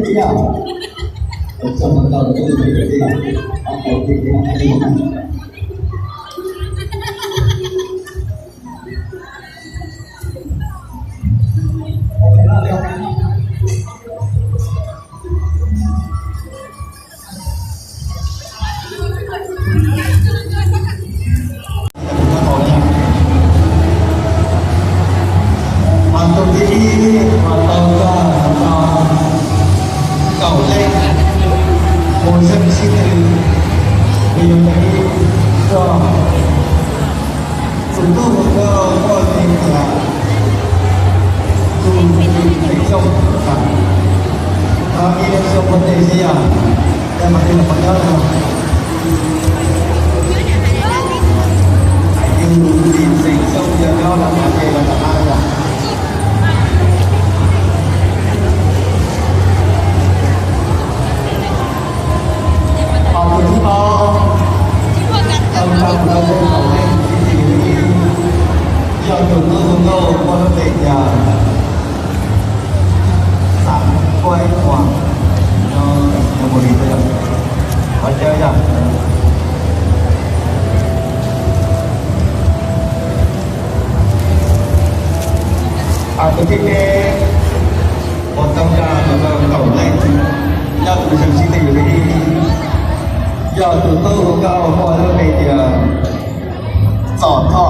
Mas tus thib ib mas tau txog tau kaum leej mus zeem sib tw, nws yog tus ib txog tus tub hluas nkauj muaj npe tias Tus Lis Xeem Xyooj. Ib leeg xyoo muaj tej xwb yog, tej mas tej los qhov nyob no. Tus Lis Xeem Xyooj yog nyob los qhov tej los qhov qab yog. Ho tus thib ob, tau txog tus tau kaum leej sib tw, yog tus tub hluas nkauj muaj lub npe tias Xav Kuaib Muas, no, no mus li, qhov cawv yog. Tus thib peb uas tau txog tus tau kaum leej, yog tus zeem sib tw li, yog tus tub hluas nkauj muaj lub npe tias Txom Tho.